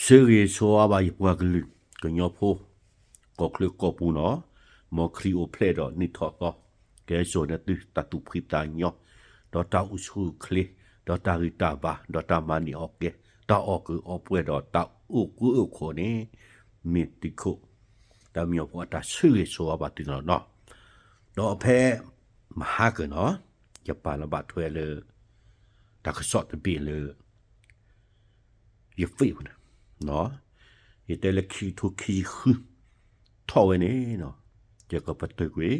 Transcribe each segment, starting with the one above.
ဆၢဂ့ၤဆၢဝါဘၣ်ယပှၤကလုာ် ကညီဖိ ကီၢ်ချၢကီၢ်ပူၤနီၤ, မ်ခရံာ်အိၣ်ဖျဲၣ်ဒီးနံၣ်ထီၣ်သီ, ကဲစိာ်န့ၢ်သုတၢ်သူၣ်ဖှံသးညီ, ဒီးတၢ်အိၣ်ဆူၣ်အိၣ်ချ့, ဒီးတၢ်ဂံၢ်တၢ်ဘါ, ဒီးတၢ်မၤန့ၢ်အီၣ်ကဲ, တၢ်အီၣ်ကုာ်အီပှဲၤဒီးတၢ်အိၣ်ကူအိၣ်ခိးန့ၣ်, မ့ၢ်သုးခိၣ် တၢ်မံအီၤဖိအတၢ်ဆၢဂ့ၤဆၢဝါဘၣ်သုနီၤနီၤ, ဒီးဖဲ မဟါကၢၤနီၤ, ယပာ်လၢဘၣ်ထွဲလၢ တၢ်ကစီၣ်တဘ့ၣ်လၢ ယFacebookန့ၣ်, ယတဲလၢခံကထိခံဆံဃု ထီၣ်ဝဲန့ၣ်နီၤ, ယကပတုာ်ကွံာ်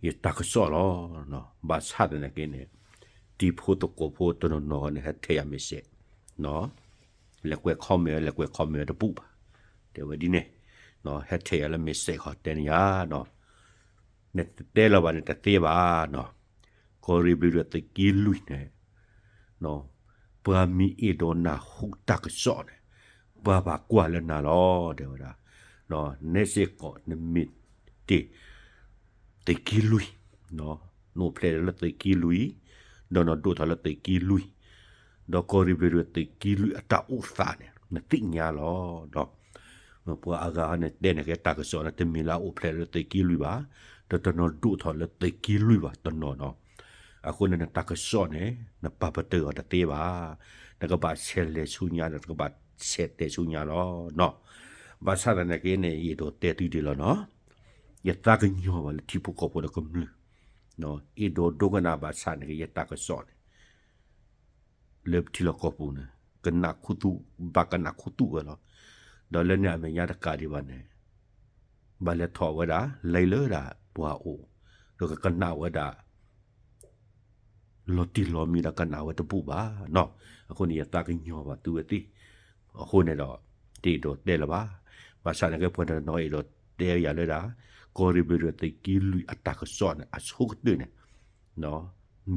ယတၢ်ကစီၣ်လီၤ. ဘၣ်ဆၣ်သနာ်က့န့ၣ် တံၤဖိသကိးဖိတနီၤနီၤန့ၣ် ဟဲထဲးယၤ message, လဲၤကွဲး comment လဲၤကွဲး comment တဘူၣ်ဘၣ်, တဲဝဲဒ်န့ၣ်, ဟဲထဲးယၤလၢ message ဃီတဲန့ၢ်ယၤနီၤ, နတတဲလၢၤဘၣ်န့ၣ်တသ့ဘၣ်နီၤ, ကီၢ်ရ့ၣ်ဘျ့ၤဒီးသုးက့လွံၢ်န့ၣ် ပှၤမ့ၢ်အဲၣ်ဒိးနၢ်ဟူတၢ်ကစီၣ်န့ၣ် ပှၤဘၣ်ကွၢ်လၢနၤလီၤ တဲဝဲဒၣ်, နဲစ့ၢ်ကီးနမ့ၢ်တ့ၢ် သုးက့လွံၢ်, နအိၣ်ဖျဲၣ်လၢသုးက့လွံၢ်, ဒီးနဒိၣ်ထီၣ်လၢသုးက့လွံၢ်, ဒီးကီၢ်ရ့ၣ်ဘျ့ၤဒီးသုးက့လွံၢ်အတၢ်အိၣ်သးန့ၣ် နသ့ၣ်ညါလီၤဒီး ပှၤအဂၤန့ၣ်တဲန့ၣ်က့ တၢ်ကစီၣ်န့ၣ် တမ့ၢ်လၢအအိၣ်ဖျဲၣ်လၢသုးက့လွံၢ်ဘၣ်, ဒီးတနီၤဒိၣ်ထီၣ်လၢသုးက့လွံၢ်ဘၣ်တနီၤနီၤ, အဃိန့ၣ်နတၢ်ကစီၣ်န့ၣ် နပာ်ပတုာ်အီၤတသ့ဘၣ်, နကဘၣ်ဆဲးလဲၤဆူညါဒီး နကဘၣ်ဆဲးတဲဆူညါလီၤနီၤ, ဘၣ်ဆၣ်သနာ်က့န့ၣ် ယအဲၣ်ဒိးတဲသုဒ်လီၤနီၤ, ယသးကညီၤဘၣ်လၢထံဖိကီၢ်ဖိဒီးကမျၢၢ်, အဲၣ်ဒိးဒိကနၣ်ဘၣ်ဆၣ်န့ၣ်က့ ယတၢ်ကစီၣ်န့ၣ် လၢပထံလီၢ်ကီၢ်ပူၤန့ၣ် ကနၣ်ခူသူၣ်, ဘၣ်ကနၣ်ခူသူၣ်ဝဲလီၤ. ဒီးလၢန့ၣ်အမဲာ်ညါတကးဒံးဘၣ်န့ၣ် ဘၣ်လဲၤထီၣ်ဝဲဒၣ် လဲၤလၢဒၣ်ပှၤအိၣ်, ဒီးကကနၣ်ဝဲဒၣ် လီၤတံၢ်လီၤမံဒီးကနၣ်ဝဲတဘူၣ်ဘၣ်နီၤ. အဃိန့ၣ် ယသးကညီၤဘၣ်သုဝဲသ့ၣ်, အဃိန့ၣ်ဒီး တအဲၣ်ဒိးတဲလၢၤဘၣ်. ဘၣ်ဆၣ်န့ၣ်က့ ပှၤတနီၤအဲၣ်ဒိးတဲယၤလၢဒၣ် ကီၢ်ရ့ၣ်ဘျ့ၤဒီးသုးက့လွံၢ်အတၢ်ကစီၣ်န့ၣ် အဆိကတၢၢ်န့ၣ်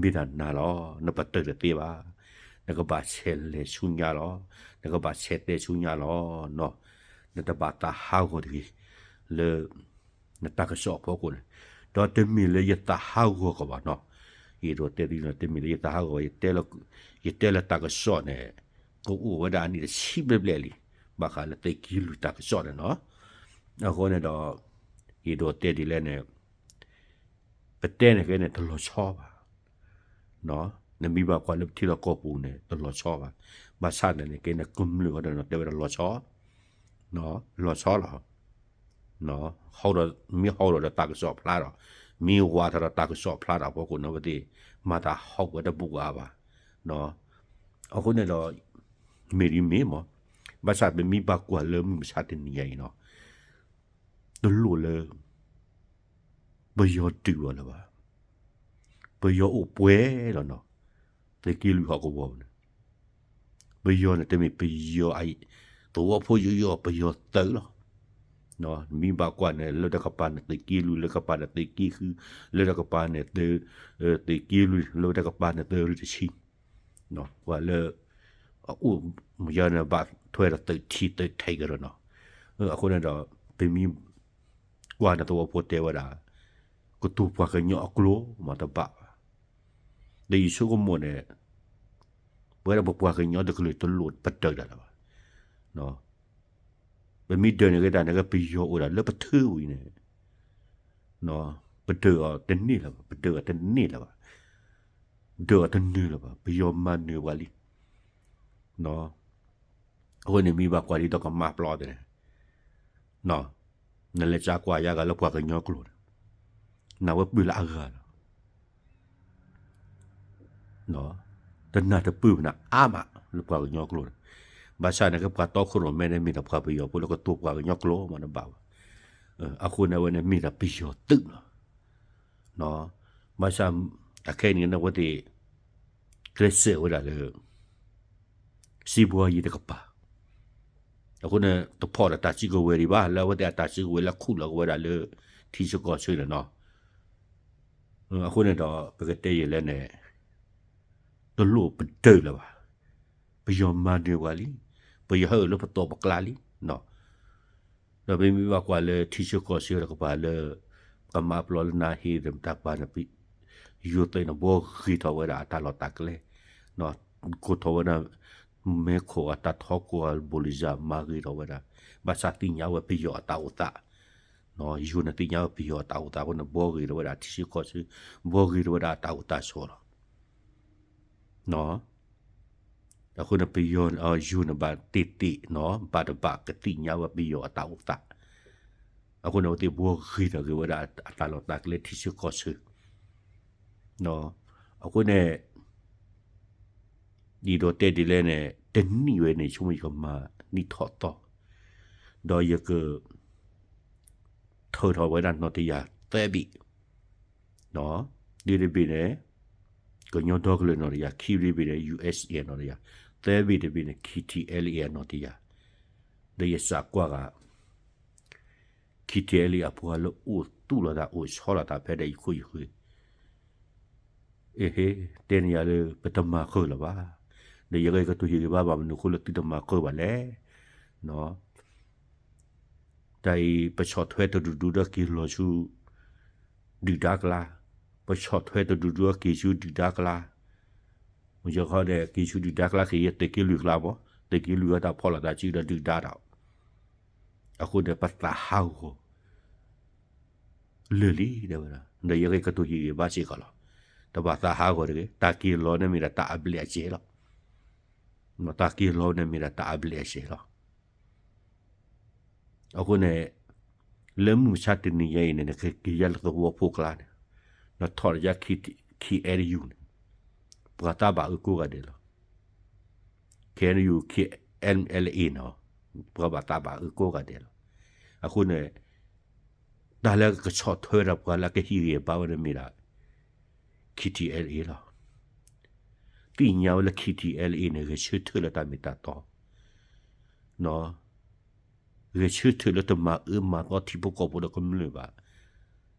မ့ၢ်ဒၣ်နၤလီၤ. နပတုာ်တသ့ဘၣ်. နကဘၣ်ဆဲးလဲၤဆူညါလီၤ. နကဘၣ်ဆဲးတဲဆူညါလီၤ. နတဘၣ်သးဟးဂီၤတဂ့ၤ လၢ နတၢ်ကစီၣ်အဖီခိၣ်န့ၣ်, ဒီးတမ့ၢ်လၢယသးဟးဂီၤကီးဘၣ်နီၤ. ယအဲၣ်ဒိးတဲသုန့ၣ် တမ့ၢ်လၢယသးဟးဂီၤ, ယတဲလၢတၢ်ကစီၣ်န့ၣ် ကအိၣ်ဝဲဒၣ်အနံၣ်တဆံဘျဲၣ်ဘျဲၣ်လံ, ဘၣ်ဃးလၢသုးက့လွံၢ်တၢ်ကစီၣ်န့ၣ်နီၤ. အဃိန့ၣ်ဒီး ယအဲၣ်ဒိးတဲဒ်လဲၣ်န့ၣ် ပတဲန့ၣ်က့န့ၣ် တလီၤဆီဘၣ်. နမ့ၢ်ဘၣ်ကွၢ်လၢပထံလီၢ်ကီၢ်ပူၤန့ၣ် တလီၤဆီဘၣ်. ဘၣ်ဆၣ်န့ၣ်က့န့ၣ် ကမျၢၢ်ဃီဒီးတဲဝဲဒၣ်လီၤဆီ, လီၤဆီလီၤ. မ့ၢ်ဟီထီၣ်ဒီးတၢ်ကစီၣ်ဖျါဒီး, မ့ၢ်ဝးထီၣ်ဒီးတၢ်ကစီၣ်ဖျါဒီး အဖီခိၣ်န့ၣ်ဝဲသ့ၣ် မၤတၢ်ဟီၣ်ဝဲတဘူၣ်အါဘၣ်. အဃိန့ၣ်ဒီး မ့ၢ်ဒ်မ့ၢ်မး, ဘၣ်ဆၣ်ပမ့ၢ်ဘၣ်ကွၢ်လၢမုၢ်မဆါတနံၤညါအံၤနီၤ, တလိၣ်လၢ ပယီၤဒုးအီၤလၢၤဘၣ်. ပယီၤအိၣ်ပှဲၤလီၤနီၤ, သုးက့လွံၢ်ဟီၣ်ကဝီၤန့ၣ်, ပယီၤန့ၣ် တမ့ၢ်ပယီၤအံၤ, သဝီဖိယိယိ ပယီၤသုးလီၤ. မ့ၢ်ဘၣ်ကွၢ်န့ၣ် လၢတၢ်ကပၤန့ၣ်သုးက့လွံၢ်, လၢကပၤန့ၣ်သုးက့ဃု, လၢတၢ်ကပၤန့ၣ် သုးက့လွံၢ်, လၢတၢ်ကပၤန့ၣ်သုးရ့ၣ်တဆံ, ပှၤလၢ အအိၣ်မယါန့ၣ် ဘၣ်ထွဲဒီးသုးထံသုးထံးကဒီးနီၤ. အဃိန့ၣ်ဒီး ပမ့ၢ်ကွၢ်န့ၣ်သဝီဖိတဲဝဲဒၣ် ကတိၤပှၤကညီအကျိာ်မးတဘၣ်ဘၣ်. ဒီးယဆိကမိၣ်န့ၣ် ပဝဲဒၣ်ပပှၤကညီတကလုာ်တလိၣ်ပဒုးတၢ်လၢၤဘၣ်. ပမ့ၢ်ဒုးန့ၣ်က့တၢ်န့ၣ်က့ ပယီၤအိၣ်ဒၣ်လၢပထၢဝံၤန့ၣ် ပဒုးအီၤတန့ၢ်လၢၤဘၣ်, ပဒုးအီၤတန့ၢ်လၢၤဘၣ်, ဒုးအီၤတနုာ်လၢၤဘၣ်, ပယီၤမၤနၢၤပှၤလံ. အဃိန့ၣ်မ့ၢ်ဘၣ်ကွၢ်လံဒီးကမါပျီသ့ၣ်န့ၣ်, နလဲၤကကွၢ်ယါဂၤလၢပှၤကညီကျိာ်န့ၣ်, နဝဲပုၢ်လၢအဂၤလီၤ. တနၢ်တပၢၢ်ဘၣ်နၤအါမးလၢပှၤကညီကျိာ်န့ၣ်, ဘၣ်ဆၣ်န့ၣ်က့ပှၤတီခိၣ်ရိၣ်မဲန့ၣ်မ့ၢ်ဒၣ်ပှၤပယီၤဖိလၢကတိၤပှၤကညီကျိာ်မးတဘၣ်ဘၣ်. အဃိန့ၣ်အဝဲန့ၣ်မ့ၢ်ဒၣ်ပယီၤသုးလီၤ. ဘၣ်ဆၣ် အခဲအံၤန့ၣ် အဝဲသ့ၣ် ကျဲးစၢးဝဲဒၣ်လၢ စံးဘှီယံၤတကပၤ, အဃိန့ၣ် တဖီၣ်ဒီးတၢ်စုကဝဲၤဒံးဘၣ် လၢအဝဲသ့ၣ်အတၢ်စုကဝဲၤလၢခူၣ်လီၤကဝဲဒၣ်လၢ ထံဆၢကီၢ်ဆၢန့ၣ်နီၤ. အဃိန့ၣ်ဒီး ပကတဲယဲၢ်လဲၣ်န့ၣ် တလိၣ်ပဒုးလၢၤဘၣ်. ပယီၤမၤနၢၤပှၤလံ, ပယီၤဟဲအိၣ်လၢပတီၢ်ပကျါလံနီၤ. ဒီးပမ့ၢ်ဘၣ်ကွၢ်လၢထံဆၢကီၢ်ဆၢတကပၤလၢ ကမါပျီလၢနဟ့ၣ်တၢ်ပှၤန့ၣ် ယိၤသုးန့ၣ် ဘှီဂ့ၤထီၣ်ဝဲဒၣ်အတၢ်လီၢ်တၢ်ကျဲ, ကိးထီၣ်ဝဲဒၣ် မဲခိၣ်အတၢ်ထီကိးဂၤ ဘိၣ်လံၡၢ် မၤဂ့ၤထီၣ်ဝဲဒၣ်, ဘၣ်ဆၣ်သ့ၣ်ညါဝဲပယီၤအတၢ်အိၣ်သး, ယိၤန့ၣ်သ့ၣ်ညါဝဲပယီၤအတၢ်အိၣ်သးအဃိန့ၣ် ဘှီဂ့ၤထီၣ်ဝဲဒၣ်ထံဆၢကီၢ်ဆၢ, ဘှီဂ့ၤထီၣ်ဝဲဒၣ်အတၢ်အိၣ်တၢ်ဆိးလီၤ. အဃိန့ၣ်ပယီၤယိၤန့ၣ်ဘၣ်တ့ၢ်တ့ၢ်နီၤ ဘၣ်တဘၣ်ကသ့ၣ်ညါဝဲပယီၤအတၢ်အိၣ်သး, အဃိန့ၣ် အဝဲသ့ၣ်ဘှီဂ့ၤထီၣ်က့ၤဝဲဒၣ်အတၢ်လီၢ်တၢ်ကျဲထံဆၢကီၢ်ဆၢ, အဃိန့ၣ် ဒ်ဒီးတဲဒ်လဲၣ်န့ၣ် တနံၣ်ဝဲန့ၣ် ဆိကမိၣ်ယကမၤနံၣ်ထီၣ်သီ, ဒီးယက ထုးထီၣ်ဝဲဒၣ်နီၣ်တယၢ်သၢဘ့ၣ်, ဒ်တဘ့ၣ်န့ၣ် ကညီဒီကလုာ်နီၣ်တယၢ်, ခံဘ့ၣ်တဘ့ၣ်န့ၣ် ယူႇအ့ၣ်အ့ၣ်နီၣ်တယၢ်, သၢဘ့ၣ်တဘ့ၣ်န့ၣ် ခံထံၣ်အဲလ်အ့ၣ်နီၣ်တယၢ်, ဒီးယစးကွၢ်ဂၤ ခံထံၣ်အဲလ်အ့ၣ်အပှၤလၢအိၣ်သူၣ်လီၤသးအိၣ်ဆီလီၤသးဖဲဒၣ်ယခိၣ်ယဃၢၤ အဟ့ၣ် တဲန့ၢ်ယၤလၢပတမၤဃၢၤလၢၤဘၣ်, ဒီးယဂဲၤကတိၤဟ့ၣ်ဂ့ၤဘၣ်ဘၣ်မနုၤအဃိလၢသုတမၤဃၢၤဘၣ်လဲၣ်, တၢ်အံၤ ပဆီၣ်ထွဲတဒူၣ်ဒူၣ်ဒီးက့ၤလီၤဆူ ဒုၣ်ဒါကျါ, ပဆီၣ်ထွဲတဒူၣ်ဒူၣ်ဒီးက့ၤဆူဒုၣ်ဒါကျါ, မ့ၢ်ယခီန့ၣ် က့ၤဆူဒုၣ်ဒါကျါက့ၤယသုးက့လွံၢ်ကျါမး, သုးက့လွံၢ်အတၢ်ဖီၣ်လိာ်သးစုဒီးဒုၣ်ဒါဒီး အဃိန့ၣ် ပသးဟးဂီၤ လၢာ်လံ တဲဝဲဒၣ်, ဒီးယဂဲၤကတိၤဟ့ၣ်ဂ့ၤဘၣ်စ့ၢ်ကီးလီၤ, တဘၣ်သးဟးဂီၤတဂ့ၤ, တၢ်က့ၤလီၤန့ၣ်မ့ၢ်ဒၣ်တၢ်အဘျဲၣ်အစဲးလီၤ, တၢ်က့ၤလီၤန့ၣ်မ့ၢ်ဒၣ်တၢ်အဘျဲၣ်အစဲးလီၤ. အဃိန့ၣ် လၢမုၢ်မဆါတနံၤညါအံၤန့ၣ် နကက့ၤယါလၢသဝီဖိကျါန့ၣ်, နထီၣ်လၢယါ ခ့ၣ်အဲၣ်ယူၣ်န့ၣ် ပှၤသးဘၣ်အၢကိးဂၤဒဲးလီၤ. ခ့ၣ်အဲၣ်ယူၣ် ခ့ၣ်အဲၣ်အလ်အ့ၣ်န့ၣ် ပှၤဘၣ်သးဘၣ်အၢကိးဂၤဒဲးလီၤ. အဃိန့ၣ် တၢ်လၢကဆီၣ်ထွဲဒီးပှၤလၢကဟ့ၣ်ဂံၢ်ဘါဝဲန့ၣ်မ့ၢ်ဒၣ် ခ့ၣ်ထံၣ်အဲလ်အ့ၣ်လီၤ. သ့ၣ်ညါဝဲလၢ ခ့ၣ်ထံၣ်အဲလ်အ့ၣ်န့ၣ် ဂဲၤဆၢထၢၣ်လၢတၢ်မ့ၢ်တၢ်တီ, ဂဲၤဆၢထၢၣ်လၢတမၤအၢမၤသီထံဖိကီၢ်ဖိဒီးကမျၢၢ်ဘၣ်.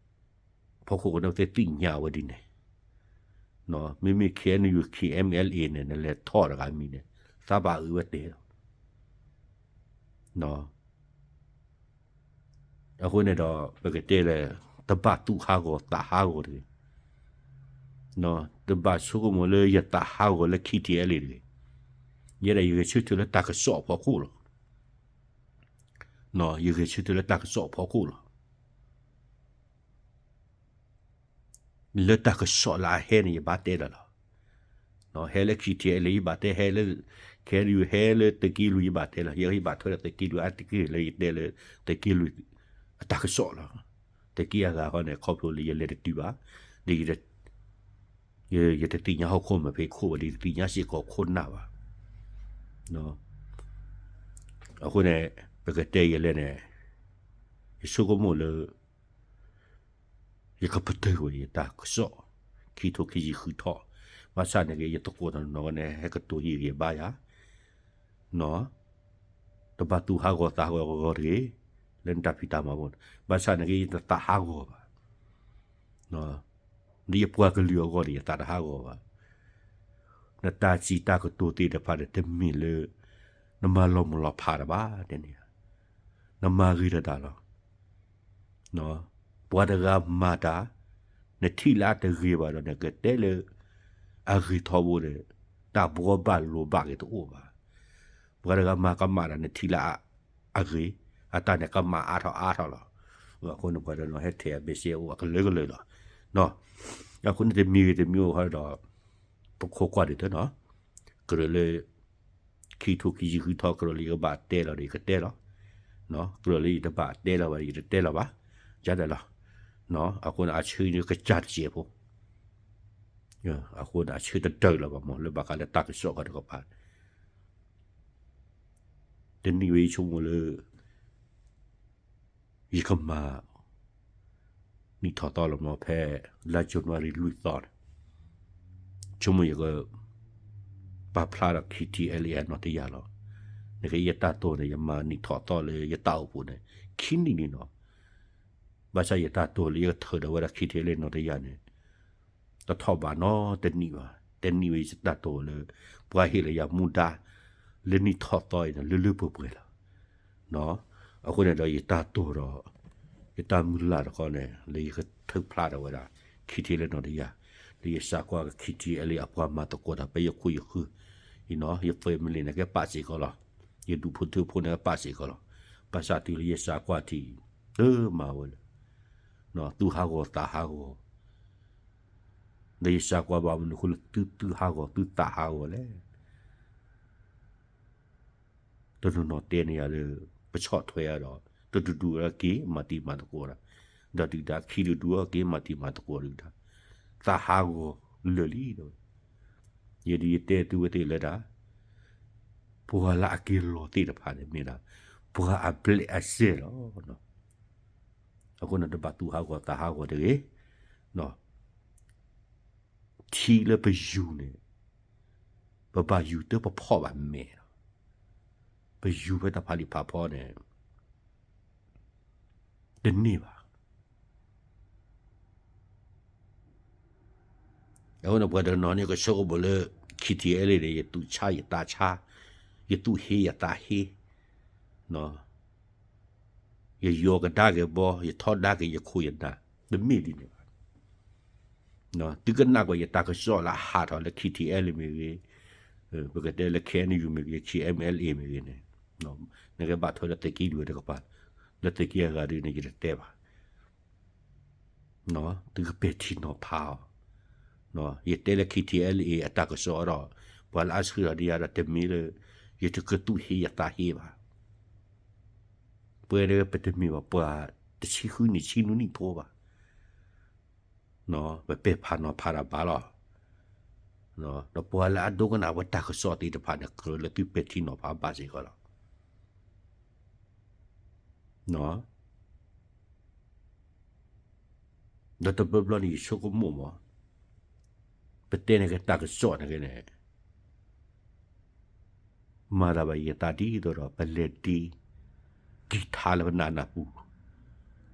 ဖီခိၣ်ကန့ၣ်သ့ၣ်ညါဝဲဒ်န့ၣ်, မ့မ့ၢ် ခ့ၣ်အဲၣ်ယူၣ် ခ့ၣ်အဲၣ်အလ်အ့ၣ်န့ၣ် နလဲၤထီၣ်တဂၤမံၤန့ၣ် သးဘၣ်အၢဝဲတဲလီၤ. အဃိန့ၣ်ဒီး ပကတဲလၢ တဘၣ်သူၣ်ဟးဂီၤသးဟးဂီၤတဂ့ၤ, တဘၣ်ဆိကမိၣ်လၢယသးဟးဂီၤလၢ ခ့ၣ်ထံၣ်အဲလ်အ့ၣ်တဂ့ၤ, ယဲဒၣ်ယဂဲၤဆၢထၢၣ်လၢတၢ်ကစီၣ်အဖီခိၣ်လီၤ. ယဂဲၤဆၢထၢၣ်လၢတၢ်ကစီၣ်အဖီခိၣ်လီၤ. လၢတၢ်ကစီၣ်လၢအဟဲန့ၣ် ယဘၣ်တဲလီၤလီၤ. ဟဲလၢ ခ့ၣ်ထံၣ်အဲလ်အ့ၣ် ယဘၣ်တဲ, ဟဲလၢ ခ့ၣ်အဲၣ်ယူၣ် ဟဲလၢသုးက့လွံၢ် ယဘၣ်တဲလီၤ. ယဲယဘၣ်ထွဲဒီးသုးက့လွံၢ်အါတက့ၢ်လၢယတဲလၢ သုးက့လွံၢ်အတၢ်ကစီၣ်လီၤ. သုးက့အဂၤဃီန့ၣ် ခီဖျိလၢယလဲၤတတုၤဘၣ်, ဒီး ယတသ့ၣ်ညါဟီၣ်ခိၣ်မဲာ်ဖံးခိၣ်ဘၣ်, ဒီးယတသ့ၣ်ညါစ့ၢ်ကီးခိၣ်နၢ်ဘၣ်. အဃိန့ၣ် ပကတဲယဲလဲၣ်န့ၣ် ယဆိကမိၣ်လၢ ယကပတုာ်ကွံာ်ယတၢ်ကစီၣ် ခံထိခံဆံဃုထီၣ်, ဘၣ်ဆၣ်န့ၣ်က့ ယသကိးတနီၤနီၤန့ၣ် ဟဲကတိၤဟ့ၣ်ဂံၢ်ဘါယၤ, တဘၣ်သူၣ်ဟးဂီၤသးဟးဂီၤတဂ့ၤ, လၢနတၢ်ဖံးတၢ်မၤဘၣ်န့ၣ်, ဘၣ်ဆၣ်န့ၣ်က့ ယတသးဟးဂီၤဘၣ်. ဒ်ယပှၤကလုာ်အဂီၢ်န့ၣ် ယသးတဟးဂီၤဘၣ်. နတၢ်စံးတၢ်ကတိၤသ့ၣ်တဖၣ်န့ၣ် တမ့ၢ်လၢ နမၤလီၤမုၢ်လီၤဖးတဘၣ်, တဲန့ၣ်, နမၤဂ့ၤတဒၣ်လီၤ. ပှၤတဂၤမၤတၢ် နထံၣ်လၢအတဂ့ၤဘၣ်ဒီး နကတဲလၢ အဂ့ၤထီဘိန့ၣ် တၢ်ဘှီဘၣ်လိၤဘၣ်က့ၤတအိၣ်ဘၣ်. ပှၤတဂၤမၤကမၣ်တၢ် နထံၣ်လၢအဂ့ၤ, အတၢ်န့ၣ်ကမၣ်အါထီၣ်အါထီၣ်လီၤ. အဃိန့ၣ် ပှၤတနီၤဟဲထဲးအဘ့ၣ်စ့အိၣ်အကလုာ်ကလုာ်လီၤ. အဃိန့ၣ်တမံၤဂ့ၤတမံၤအိၣ်ဃီဒီး ပခိးကွၢ်ဒ်သိးနီၤ, ကြၢးလၢ ခံထိခံဆံဃုထီၣ် ကြၢးလၢယကဘၣ်တဲလီၤဒီးယကတဲလီၤ, ကြၢးလၢယတဘၣ်တဲလီၤဘၣ်ဒီးယတတဲလီၤဘၣ်, ယၤဒၣ်လီၤ. အဃိန့ၣ် အဆၢန့ၣ်ကစၢ်တစဲးဖိ, အဃိန့ၣ် အဆၢတဒၢးလၢၤဘၣ်မး လၢဘၣ်ဃးလၢတၢ်ကစီၣ်ဃီတကပၤ, တနံၤဝဲယဆိကမိၣ်လၢ ယကမၤ နံၣ်ထီၣ်သီလီၤမး ဖဲလါယနူၤအါရံၤလွံၢ်သီန့ၣ်, ဆိကမိၣ်ယက ပာ်ဖျါဒီး ခံထံၣ်အဲလ်အ့ၣ် နီၣ်တယၢ်လီၤ. နကယတၢ်တိာ်န့ၣ် ယမၤနံၣ်ထီၣ်သီလၢယတၢ်အိၣ်ဖှိၣ်န့ၣ် ခံနံၣ်န့ၣ်လီၤ. ဘၣ်ဆၣ်ယတၢ်တိာ်လၢယကထုးဒီးဝဲဒၣ် ခံထံၣ်အဲလ်အ့ၣ် နီၣ်တယၢ်န့ၣ် တထီၣ်ဘးနီတနံၣ်ဘၣ်. တနံၣ်ဝဲယတၢ်တိာ်လၢ ပှၤဟ့ၣ်လီၤယၤမူဒါ လၢနံၣ်ထီၣ်သီအံၤန့ၣ် လၢလၢပှဲၤပှဲၤလီၤ. အဃိန့ၣ်ဒီးယတၢ်တိာ်ဒီး ယတၢ်မုၢ်လၢ်တခီန့ၣ် လၢယကထုးဖျါထီၣ်ဝဲဒၣ် ခံထံၣ်အဲလ်အ့ၣ် နီၣ်တယၢ်, လၢယစးကွၢ်က ခံထံၣ်အဲလ်အ့ၣ် အပှၤမၤသကိးတၢ်ဖဲယခိၣ်ယဃၢၤ, ယ family န့ၣ်ကဲပာ်စ့ၢ်ကီးလီၤ. ယဒူၣ်ဖိထၢဖိန့ၣ်ကဲပာ်စ့ၢ်ကီးလီၤ. ဘၣ်ဆၣ်တုၤလၢယစၢ်ကွၢ်ထံ တမၤဝဲလၢ သူၣ်ဟးဂီၤသးဟးဂီၤ, ဒီးယစၢ်ကွၢ်ဘၣ်မနုၤအဃိလၢသုသူၣ်ဟးဂီၤသုသးဟးဂီၤလဲၣ်. တနီၤနီၤတဲန့ၢ်ယၤလၢ ပဆီၣ်ထွဲအီၤဒီး တဒူၣ်ဒူၣ်အက့ၤမၤတံၤမၤသကိးဒၣ်, ဒီးဒုၣ်ဒါခံဒူၣ်ဒူၣ်အက့ၤမၤတံၤမၤသကိးဒုၣ်ဒါ, သးဟးဂီၤလၢာ်လံတဲဝဲ. ယဒုးယတဲသုဝဲသ့ၣ်လၢဒၣ် ပှၤလၢအက့ၤလီၤသ့ၣ်တဖၣ်န့ၣ်မ့ၢ်ဒၣ် ပှၤအဘျဲၣ်အစဲၢ်လီၤ. အဃိန့ၣ် တဘၣ်သူၣ်ဟးဂီၤသးဟးဂီၤတဂ့ၤ. ထံလၢပယူၤန့ၣ် ပဘၣ်ယူၤတၢ်ပဖီၣ်ဘၣ်မဲာ်လီၤ. ပယူၤဖဲတၢ်ဖးလံာ်ဖးဖီန့ၣ် တန့ၢ်ဘၣ်. အဃိန့ၣ် ပှၤတနီၤန့ၣ်ကဆိကမိၣ်လၢ KTLA န့ၣ် ယသူၣ်ဆါယသးဆါ, ယသူၣ်ဟ့ယသးဟ့, ယယီၤကဒါက့ၤဘီ, ယထီဒါက့ၤယခိၣ်ယနၢ်, တမ့ၢ်ဒ်န့ၣ်ဘၣ်. သုကနၣ်ကွၢ်ယတၢ်ကစီၣ်လၢအဟးထီၣ်လၢ KTLA မ့ၢ်ဂ့ၤ, ပကတဲလၢ KNU မ့ၢ်ဂ့ၤ, KNLA မ့ၢ်ဂ့ၤန့ၣ်, နကဘၣ်ထွဲလၢသုးက့လွံၢ်တကပၤ, လၢသုးက့အဂၤဒ်န့ၣ် ယတတဲဘၣ်. သုကပဲာ်ထံနီၤဖးအီၤ. ယတဲလၢ KTLA အတၢ်ကစီၣ်ဒီး ပှၤလၢအဆှၢထီၣ်ဒ်ယၤဒီး တမ့ၢ်လၢ ယတကသူၣ်ဟ့ယသးဟ့ဘၣ်. ပဝဲဒၣ်ပတမ့ၢ်ဘၣ်ပှၤတဆံဃုနံၣ်ဆံနွံနံၣ်ဖိဘၣ်. ပပဲာ်ဖးနီၤဖးတၢ်ဘၣ်လီၤ. ဒီးပှၤလၢအဒိကနၣ်ဝဲတၢ်ကစီၣ်သ့ၣ်တဖၣ်န့ၣ် ကြၢးလၢသုပဲာ်ထံနီၤဖးဘၣ်စ့ၢ်ကီးလီၤ. ဒီးတဘျီဘျီန့ၣ် ယဆိကမိၣ်မး, ပတဲန့ၣ်က့ၤတၢ်ကစီၣ်န့ၣ်က့ၤန့ၣ် မၤတၢ်ဘၣ်ယသးဒ်သိးဒီး ပလဲၤဒ့ ကံၢ်ထါလၢပနၢ်နၢ်ပူ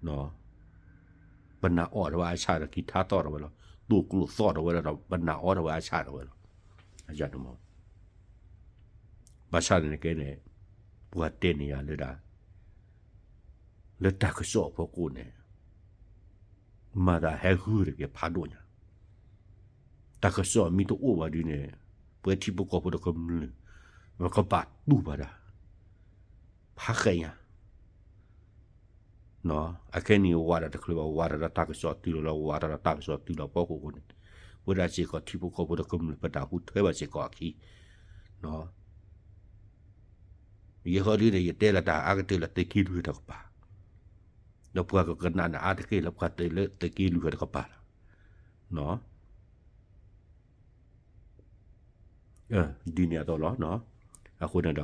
ၤ, ပနၢ်အီၣ်ထီၣ်ဝဲအဆၣ်ဒီး ကံၢ်ထါသီၣ်ထီၣ်ဝဲလီၤ, တိာ်ကျိၣ်သီၣ်ထီၣ်ဝဲလီၤဒီး ပနၢ်အီၣ်ထီၣ်ဝဲအဆၣ်ထီၣ်ဝဲလီၤ. ဘၣ်ဆၣ်န့ၣ်က့ၤန့ၣ် ပှၤတဲန့ၢ်ယၤလၢဒၣ် လၢတၢ်ကစီၣ်အဖီခိၣ်န့ၣ် မၤသးဟဲဂုာ်တက့ၢ်ဖးဒိၣ်ညါ, တၢ်ကစီၣ်မ့ၢ်တအိၣ်ဘၣ်ဒ်န့ၣ် ပဝဲထံဖိကီၢ်ဖိဒီးကမျၢၢ် ပကဘၣ်တူၢ်ဘၣ်ဒၣ် ဖးဃဲညါ. အခဲနံၣ်ဝးတၢ်တချုးဘၣ် ဝးတၢ်ဒီးတၢ်ကစီၣ်တုၤလီၤလီၤ ဝးတၢ်ဒီးတၢ်ကစီၣ်တုၤလီၤဖီခိၣ်ဃိန့ၣ် ပဝဲဒၣ်စ့ၢ်ကီးထံဖိကီၢ်ဖိဒီးကမျၢၢ်ပတၢ်ဟူးထွဲဘၣ်စ့ၢ်ကီးအခံ ယဲဃီဒ်န့ၣ် ယတဲလၢတၢ်အါကတၢၢ်လၢသုးက့လွံၢ်တကပၤ, ဒီးပှၤကကနၣ်န့ၣ်အါတက့ၢ်လၢပှၤတဲလၢသုးက့လွံၢ်တကပၤလီၤ. ဒ်န့ၣ်အသိးလီၤ. အဃိန့ၣ်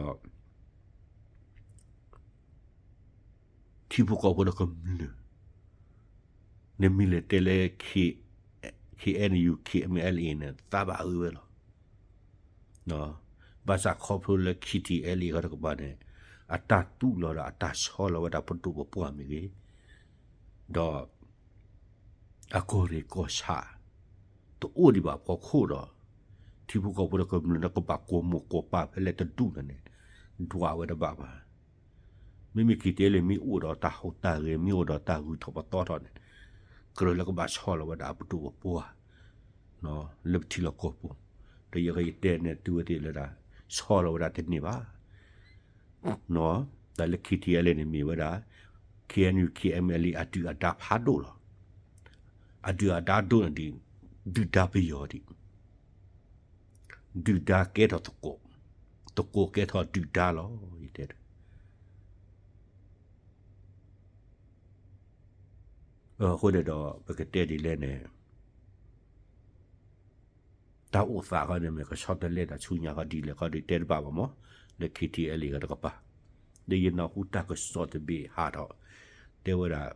ဒီး ထံဖိကီၢ်ဖိဒီးကမျၢၢ် နမ့ၢ်လဲၤတဲလၢ K-, KNU KNLA န့ၣ် သးဘၣ်အၢဝဲလီၤ. ဘၣ်ဆၣ်ခီဖျိလၢ K T L A ဃီတကပၤန့ၣ် အတၢ်တူၢ်လိာ်ဒီးအတၢ်ဆီလီၤဝဲဒၣ်ပဒိၣ်ပပှၢ်မ့ၢ်ဂ့ၤ, ဒီး အကီၢ်ရ့ၣ်ကီၢ်ဆၣ် တအိၣ်ဒံးဘၣ်အဖီခိၣ်ဒီး ထံဖိကီၢ်ဖိဒီးကမျၢၢ်န့ၣ်ကဘၣ်ကိးမိၢ်ကိးပၢ်ဖဲလဲၣ်တဒူၣ်န့ၣ်န့ၣ် ဒွးဝဲတဘၣ်ဘၣ်. မ့မ့ၢ် K T L A မ့ၢ်အိၣ်ဒီးတၢ်ဟူးတၢ်ဂဲၤ မ့ၢ်အိၣ်ဒီးတၢ်ဂုၤထီၣ်ပသီထီၣ်န့ၣ် ကြၢးလၢကဘၣ်ဆီလီၤဝဲဒၣ်အပဒိၣ်ပပှၢ် လၢပထံလီၢ်ကီၢ်ပူၤ, ဒီးယကယတဲန့ၣ်တုၤဝဲသ့ၣ်လၢဒၣ် ဆီလီၤဝဲဒၣ်တန့ၢ်ဘၣ်. တၢ်လၢ K T L A န့ၣ်မ့ၢ်ဝဲဒၣ် K N U K N L A အဒုၣ်အဒါဖးဒိၣ်လီၤ. အဒုၣ်အဒါဒိၣ်န့ၣ်ဒ် ဒုၣ်ဒါပယီၤဒံး, ဒုၣ်ဒါကဲထီၣ်သကိး, သကိးကဲထီၣ်ဒုၣ်ဒါလီၤ ယတဲ. အဃိန့ၣ်ဒီး ပကတဲဒ်လဲၣ်န့ၣ် တၢ်အိၣ်သးခီန့ၣ် မ့ၢ်ကဆီတလဲတၢ်ဆူညါခီဒ်လဲၣ်ခီဒ်တဲတဘၣ်ဘၣ်မး လၢ K T L A တကပၤ, ဒီးယနၢ်ဟူတၢ်ကစီၣ်တဘ့ၣ်ဟးထီၣ် တဲဝဲဒၣ်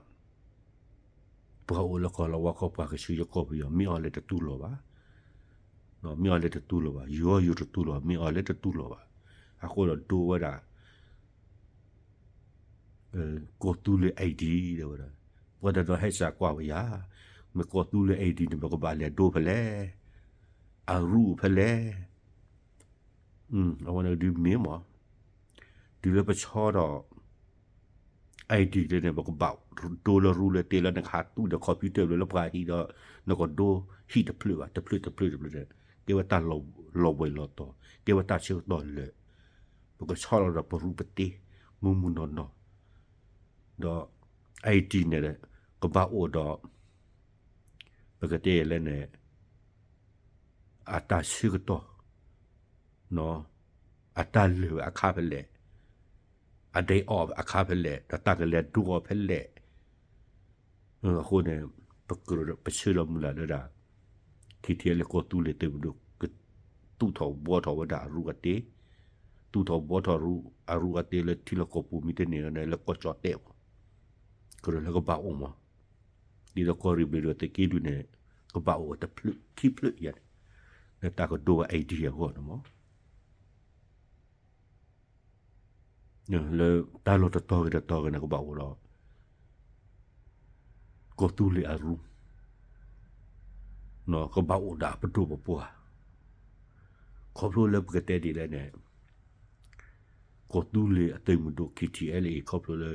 ပှၤအိၣ်လၢကီၢ်လီၤဝါကီၢ်ပှၤကဆူယကီၢ်ပယီၤ မ့ၢ်အီၤလဲၣ်တတူၢ်လိာ်ဘၣ်, မ့ၢ်အီၤလဲၣ်တတူၢ်လိာ်ဘၣ်, ယိယိတတူၢ်လိာ်ဘၣ်, မ့ၢ်အီၤလဲၣ်တတူၢ်လိာ်ဘၣ်. အဃိဒီးဒိဝဲဒၣ် ကီၢ်သူလ့ၤ ID တဲဝဲဒၣ်, ပှၤတနီၤဟဲစၢ်ကွၢ်ဝဲယၤ, မ့ၢ်ကီၢ်သူလ့ၤ ID န့ၣ် ပကဘၣ်လဲၤဒိဖဲလဲၣ်, အရူဖဲလဲၣ်. အဝဲန့ၣ်ဒုးမ့ၢ်မး, တုၤလၢပဆီဒီး ID လၢန့ၣ် ပကဘၣ်ဒိလၢရူလၢတ့လၢနကဟးသူၣ်ဒီး computer လၢပှၤဟံၣ်ဒီး နကဒိဟံၣ်တဖျၢၣ်ဘၣ် တဖျၢၣ်တဖျၢၣ်တဖျၢၣ်န့ၣ် ကဲဝဲတၢ်လီၤဘှံးလီၤတီၤ, ကဲဝဲတၢ်ဆၢကတီၢ်လၢာ်, ပကဆီၣ်လီၤဒီးပရူးပတ့ မုၢ်မုၢ်နီၢ်နီၢ်, ဒီး ID န့ၣ် ကဘၣ်အိၣ်ဒီး ပကတဲလဲၣ်န့ၣ် အတၢ်ဆၢကတီၢ် အတၢ်လၢာ်အခါဖဲလဲၣ်, အဒဲအီၣ်အခါဖဲလဲၣ်, ဒီးတၢ်ကလဲၤဒိအီၤဖဲလဲၣ်. အဃိန့ၣ် ပကြၢးပဆၢလီၤမုၢ်လၢ်လၢဒၣ် KTLA ကီၢ်သူလ့ၤသုးမုၢ်ဒိၣ် ကသူၣ်ထီၣ်ဘှီထီၣ်ဝဲဒၣ်အရူအတ့, သူၣ်ထီၣ်ဘှီထီၣ်အရူအတ့လၢထံလီၢ်ကီၢ်ပူၤမ့ၢ်တန့ၢ်န့ၣ် လၢကီၢ်ကၠီၣ်တဲၣ်မး, ကြၢးလၢကဘၣ်အိၣ်မး, ဒ်သိးကီၢ်ရ့ၣ်ဘ့ၣ်ဒိၣ်သုးက့လွံၢ်န့ၣ် ကဘၣ်အိၣ်တဖျၢၣ်ခံဖျၢၣ်ယၤန့ၣ်, လၢတၢ်ကဒိဝဲ ID အဂီၢ်န့ၣ်မး လၢတၢ်လီၢ်တတီၤဂ့ၤတတီၤဂ့ၤန့ၣ် ကဘၣ်အိၣ်ဒီး ကီၢ်သူလ့ၤအရူ, ကဘၣ်အိၣ်ဒီးအပဒိၣ်ပပှၢ်, ခီဖျိလၢပကတဲဒ်လဲၣ်န့ၣ် ကီၢ်သူလ့ၤအသုးမုၢ်ဒိၣ် KTLA ခီဖျိလၢ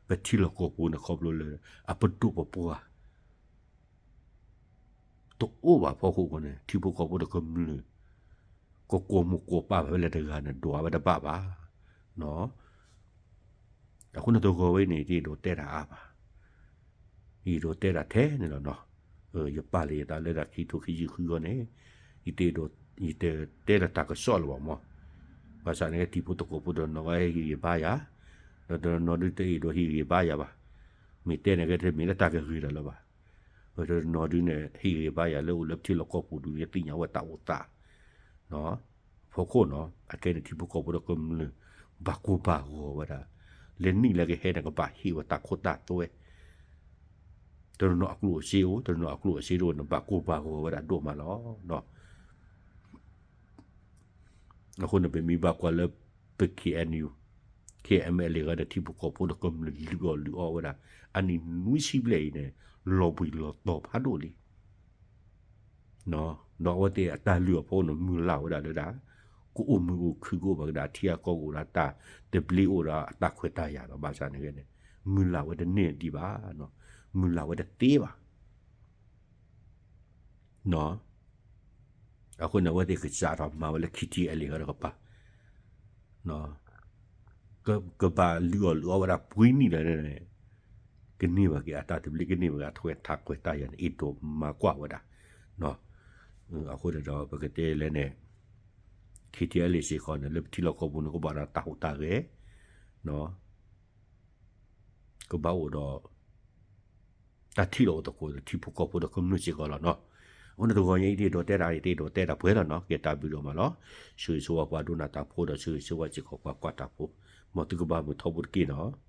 ပထံလီၢ်ကီၢ်ပူၤန့ၣ် ခီဖျိလၢ အပဒိၣ်ပပှၢ် တအိၣ်ဘၣ်ဖီခိၣ်ဃိန့ၣ် ထံဖိကီၢ်ဖိဒီးကမျၢၢ် ကကိးမိၢ်ကိးပၢ်ဖဲလဲၣ်တဂၤန့ၣ် ဒွးဝဲတဘၣ်ဘၣ်. အဃိန့ၣ်တဂီၤဝဲအံၤန့ၣ် ယတအဲၣ်ဒိးတဲတၢ်အါဘၣ်. ယအဲၣ်ဒိးတဲတၢ်ထဲန့ၣ်လီၤနီၤ. ယပာ်လီၤယသးလၢတၢ်ခံထိခံဆံဃုဂီၢ်န့ၣ် ယတအဲၣ်ဒိး ယတတဲလၢတၢ်ကစီၣ်လၢၤဘၣ်မး. ဘၣ်ဆၣ်န့ၣ်ကဲ ထံဖိကီၢ်ဖိတနီၤကဟ့ၣ်ဂံၢ်ဘါယၤ, ဒီးတနီၤဒုတအဲၣ်ဒိးဟ့ၣ်ဂံၢ်ဘါယၤဘၣ်. မ့ၢ်တဲန့ၣ်ကဲတမ့ၢ်လၢတၢ်ကဂ့ၤဒီးလၢၤဘၣ်. တနီၤဒုန့ၣ် ဟ့ၣ်ဂံၢ်ဘါယၤလၢအိၣ်လၢပထံလီၢ်ကီၢ်ပူၤဒုန့ၣ် သ့ၣ်ညါဝဲတၢ်အိၣ်သး ဖီခိၣ်နီၤ. အခဲန့ၣ် ထံဖိကီၢ်ဖိဒီးကမျၢၢ် ဘၣ်ကိၢ်ဘၣ်ဂီၤဝဲဒၣ်, လၢနံၣ်လၢကဟဲန့ၣ် ကဘၣ်ဟ့ၣ်ဝဲတၢ်ခိတၢ်သွဲ, တနီၤအကျိၣ်အစ့အိၣ်, တနီၤအကျိၣ်အစ့တအိၣ်န့ၣ် ဘၣ်ကိၢ်ဘၣ်ဂီၤဝဲဒၣ်ဒိၣ်မးလီၤ. အဃိန့ၣ် ပမ့ၢ်ဘၣ်ကွၢ်လၢ ပ KNU KNLA ဂၤဒီး ထံဖိကီၢ်ဖိဒီးကမျၢၢ်လုၢ်အီၣ်လုၢ်အီဝဲဒၣ် အနံၣ်နွံဆံဘျဲၣ်အံၤန့ၣ် လီၤဘှံးလီၤတီၤဖးဒိၣ်လံ. ဒီးအဝဲသ့ၣ်အတၢ်လုၢ်အီၣ်ဖီခိၣ်န့ၣ် မုၢ်လၢ်ဝဲဒၣ်လၢဒၣ် ကအိၣ်မုာ်အိၣ်ခုၣ်ကအိၣ်ဘၣ်ကဒီး အထံအကီၢ်ကအိၣ်ဒီးတၢ်သဘျ့အိၣ်ဒီးအတၢ်ခွဲးတၢ်ယာ်ဒီး ဘၣ်ဆၣ်န့ၣ်ဂ့ၤန့ၣ် မုၢ်လၢ်ဝဲတန့ၢ်ဒံးဘၣ်, မုၢ်လၢ်ဝဲတသ့ဘၣ်. အဃိန့ၣ် အဝဲသ့ၣ်ကစးထီၣ်မၤဝဲလၢ KTLA ဂၤတကပၤ ကဘၣ်လုၢ်အီၣ်လုၢ်အီဝဲဒၣ်ပှဲၤနံၣ်လၢာ်န့ၣ် ကန့ၢ်ဘၣ်က့ၤအတၢ်သဘျ့ ကန့ၢ်ဘၣ်က့ၤအတၢ်ခွဲးတၢ်ယာ်န့ၣ် အဲၣ်ဒိးမၤကွၢ်ဝဲဒၣ်. အဃိန့ၣ်ဒီး ပကတဲလဲၣ်န့ၣ် KTLA စ့ၢ်ကီးန့ၣ် လၢပထံလီၢ်ကီၢ်ပူၤန့ၣ် ကဘၣ်ဒီးတၢ်ဟူးတၢ်ဂဲၤ ကဘၣ်အိၣ်ဒီး တၢ်ထံၣ်လိာ်အိၣ်သကိးဒီး ထံဖိကီၢ်ဖိဒီးကမျၢၢ်စ့ၢ်ကီးလီၤနီၤ. အဃိန့ၣ်တဂီၤညါအံၤ ယတအဲၣ်ဒိးတဲတၢ် ယတအဲၣ်ဒိးတဲတၢ်ပှဲၤလီၤနီၤ. ကဲတၢ်ဘျုးဒိၣ်မးလီၤ. ဆၢဂ့ၤဆၢဝါပှၤဒိကနၣ်တၢ်ဖိဒီး ဆၢဂ့ၤဆၢဝါစ့ၢ်ကီးပှၤကွၢ်တၢ်ဖိ, မ်သုကဘၣ်မုာ်ထီဘိတက့ၢ်နီၤ.